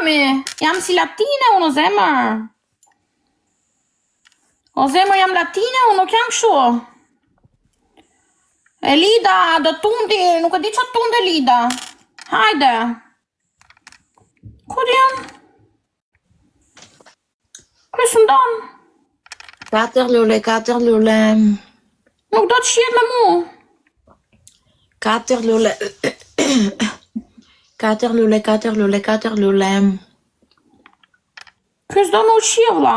mi. Jam si latine unë o zemër. O zemër jam latine, unë nuk jam kështu. Elida, do tundi, nuk e di ça tund Elida. Hajde. Ku jam? Ky s'ndon? Katër lule, katër lule. Nuk do të shihet me mu. Katër lule. Katër lule, katër lule, katër lule. Ky s'do me u shi, vlla.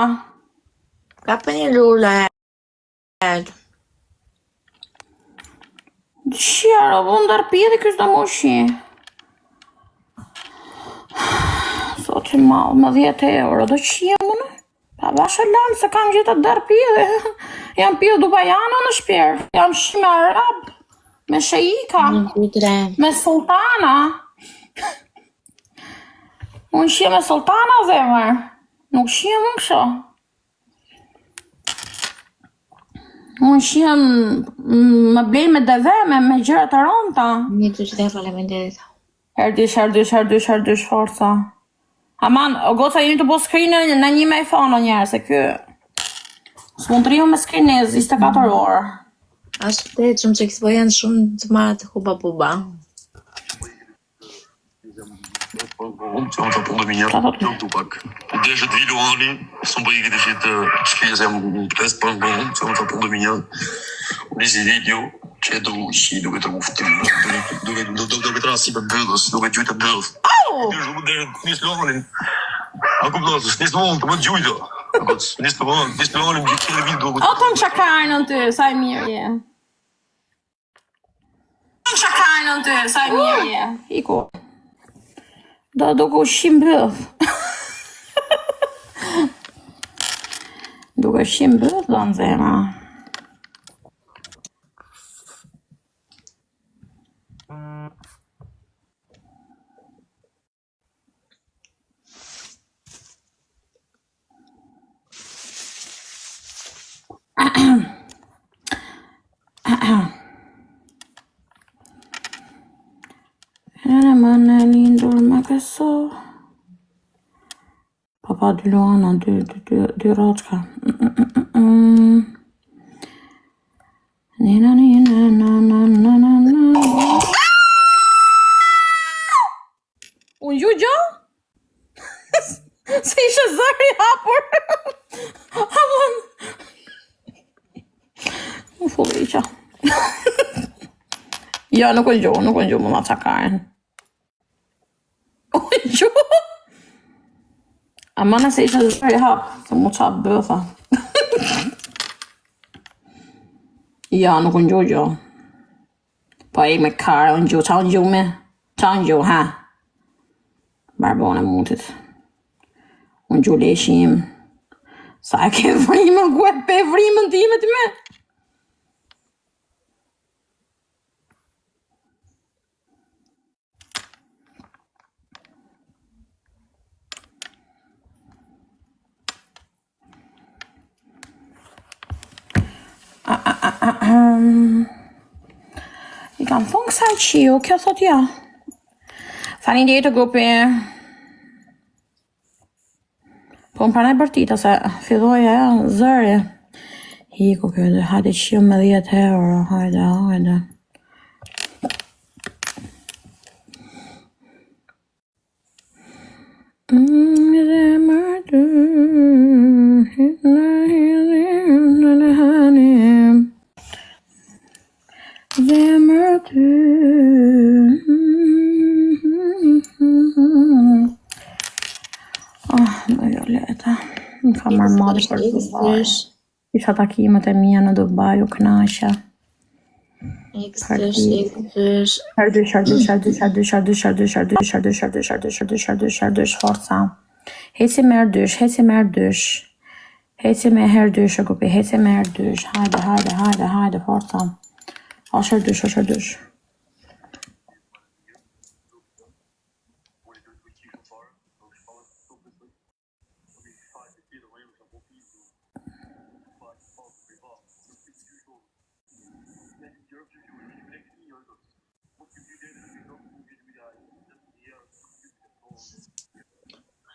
Kape një lule. Shqera, po ndër pjedhi, ky s'do me u shi. Zoti madh, me 10 euro, do shihem unë? Pa basha lanë, se kam gjithë atë dërë pjedhi. Jam pjedhë dubajana në shpirt, jam shi me arab, me sheika, me sultana. Unë shihem me sultana, zemër. Nuk shihem unë kështu. Unë shihem më blej me deve, me, me gjëra të rënda. Një të gjitha faleminderit. Herë dysh, herë dysh, herë dysh, herë dysh, forca. Aman, o goca jeni të bo screen në një me iPhone o njerë, se ky... S'mund të rrimë me screen 24 orë. Ashtu të shumë që kësë po janë shumë të marrë të huba buba. O ton çakarnën ty, sa i mirë je. Çakarnën ty, sa i mirë je. Iku. Do duke u shi n'byth. Duke shi n'byth, do në zemra. Në më në lindur me këso Pa pa dy luana, dy, dy, dy, dy rroçka. Mm, Nina, nina, na, na, na, na, na. Unë gju gjo? Se ishe zëri hapur. Aman. U fulliqa. Jo, nuk u gju, nuk u gju, më ma çakaren. U gju. Ama nëse ishe zëri hap, se mu qa bëtha. Jo, nuk u gju gjo. Po e me kare, unë gju, qa unë gju me? Qa unë gju, ha? Barbone mutit. Unë gju leshi im. Sa e ke vrimën, ku e pe vrimën time ti me? I kam thonë kësaj qiu, kjo thot ja. Faleminderit të grupi. Po më pranaj bërtita se filloi ajo zëri. Iku kjo, hajde qiu me 10 euro, hajde, hajde. Zemër ty Oh, më Violeta Më ka marrë malli për Dubai Isha takimet e mia në Dubai, u knaqa X dysh, X dysh. Herë dysh, herë dysh, herë dysh, herë dysh, herë dysh, herë dysh, herë dysh, herë dysh, herë dysh, herë dysh, herë dysh, herë dysh, herë dysh, forca. Heci me herë dysh, heci me herë dysh. Heci me herë dysh, o grupi, heci me herë dysh. Hajde, hajde, hajde, hajde, forca. Osh herë dysh, osh herë dysh.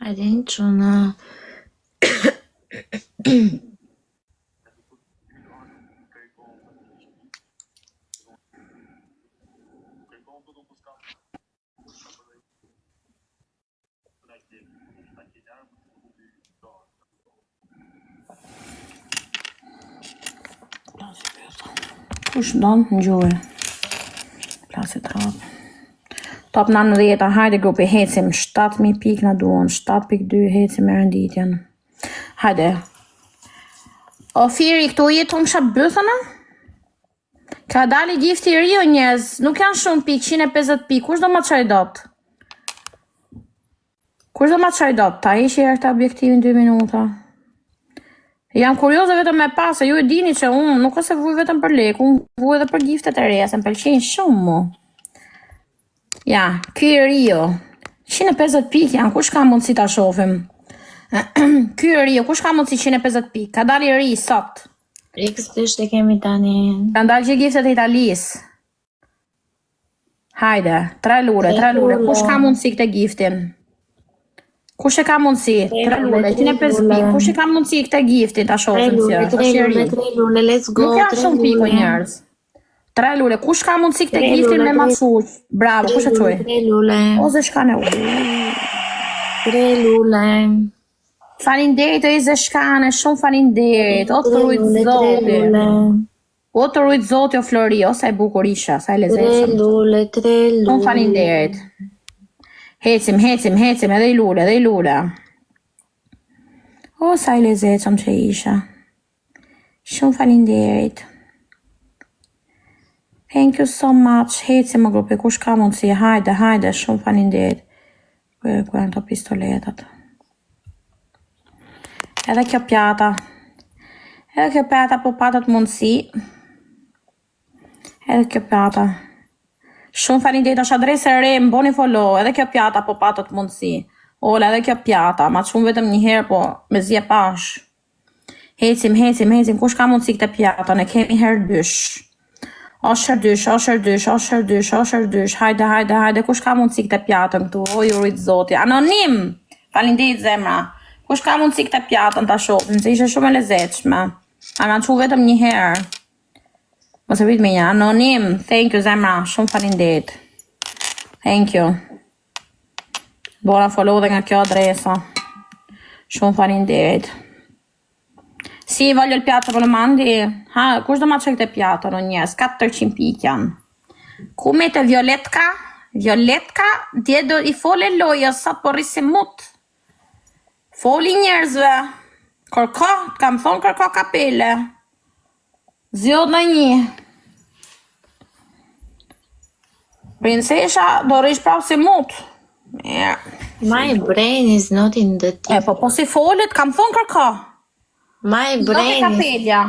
Hajde një çuna. Kush don në Plasi trap. Top 90, hajde grupi, hecim, 7000 pikë na duan, 7.2 hecim me renditjen. Hajde. O Firi, këtu je tu më sha bythën, a? Ka dali gifti i ri o njerëz, nuk janë shumë pikë, 150 pikë, kush do ma çoj dot? Kush do ma çoj dot? Ta heqi herë këtë objektivin 2 minuta. Jam kurioze vetëm me pa, se ju e dini që unë nuk ose vuj vetëm për lek, unë vuj edhe për giftet e reja, se më pëlqejnë shumë mu. Ja, ky i rio. 150 pikë janë, kush ka mundësi ta shohim? ky i rio, kush ka mundësi 150 pikë? Ka dalë i ri sot. X2 e kemi tani. Kanë dalë që giftet e Italisë. Hajde, tre lule, tre lule. Kush ka mundësi këtë giftin? Kush e ka mundësi? Tre lule, 150 pikë. Kush e ka mundësi këtë giftin ta Tre shohim si lule, është? tre Është i lule, ri. tre lule, let's go. Nuk janë tre shumë pikë o lule. njerëz. Tre lule, kush ka mundësi këtë Tre giftin lule, me tre- maçu? Bravo, Tre kush e lule, çoi? tre lule. Ose shkane. Tre lule. Faleminderit o Ize Shkane, shumë faleminderit. O të Tre rujt lule, tre Zoti. lule. O të rujt Zoti o Flori, o sa e bukur isha, sa e Tre lezetshëm. lule, tre lule. Shumë faleminderit. Hecim, hecim, hecim, edhe i lule, edhe i lule. O, sa i lezetshëm që isha. Shumë faleminderit. Thank you so much. Hecim më grupi, kush ka mundësi? Hajde, hajde, shumë faleminderit. Ku ku janë to pistoletat? Edhe kjo pjata. Edhe kjo pjata po patët mundësi. Edhe kjo pjata. Shumë faleminderit, është adresë e re, më boni follow, edhe kjo pjata po patët mundësi. Ola, edhe kjo pjata, ma shumë vetëm një herë, po me zi e pash. Hecim, hecim, hecim, kush ka mundësi këtë pjatën, e kemi herë dysh. Osh herë dysh, osh herë dysh, osh herë dysh, osh herë dysh, hajde, hajde, hajde, kush ka mundësi këtë pjatën këtu, o ju rujt zoti, anonim! Faleminderit zemra. Kush ka mundësi këtë pjatën ta shohim, se ishte shumë e lezetshme. A kanë çu vetëm një herë. Mos e prit me një anonim. Thank you zemra, shumë faleminderit. Thank you. Bora follow dhe nga kjo adresa. Shumë faleminderit. Si voglio il piatto po lo mandi? Ha, kush do ma çoj këtë pjato në njerëz? 400 pikë janë. Ku mete Violetka? Violetka, dje do i fole lojës, sot po rrisi mut. Foli njerëzve. Kërko, të kam thonë kërko kapele. Zgjodh në një. Princesha do rrish prapë si mut. Mirë. My brain is not in the E po po si folet, kam thonë kërko. My Zgjodhe brain is kapelja.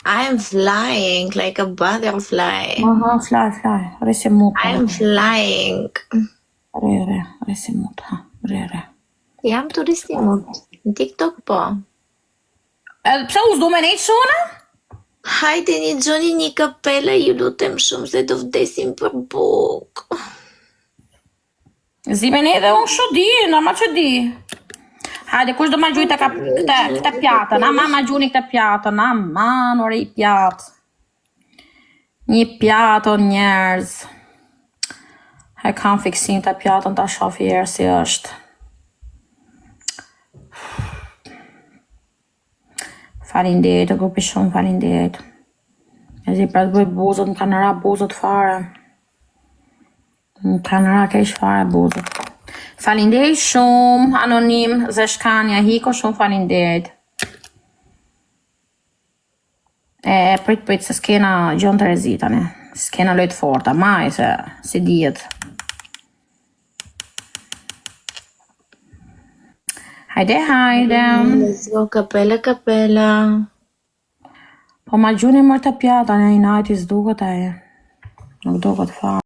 I'm flying like a butterfly. Aha, fly, fly. Rri si mut. I'm flying. Rri, rri, rri si mut, ha. Rri, rri. Jam turisti mut. Në TikTok po. Edhe pse u s'du me nejtë shona? Hajde një gjoni një kapele, ju lutem shumë se do vdesim për buk. Zi me ne dhe unë shu di, normal që di. Hajde, kush do ma gjujt e ka këtë, këtë pjatën, ama ma gjuni këtë pjatën, aman, ore i pjatë. Një pjatë o njerëz. E kam fiksim të pjatën ta shoh herë si është. Faleminderit, o grupi shumë faleminderit. E zi pra të bëj buzët, më kanë ra buzët fare. Më kanë ra keq fare buzët. Faleminderit shumë, anonim, Zeshkanja, Hiko, shumë faleminderit. E, prit, prit, se s'kena gjon të rezi tani. S'kena lojtë forta, maj, se si dihet. Hajde, hajde. Let's go, kapela, kapela. Po ma gjuni mërë të pjata, një najti s'duket aje. Nuk duket fare.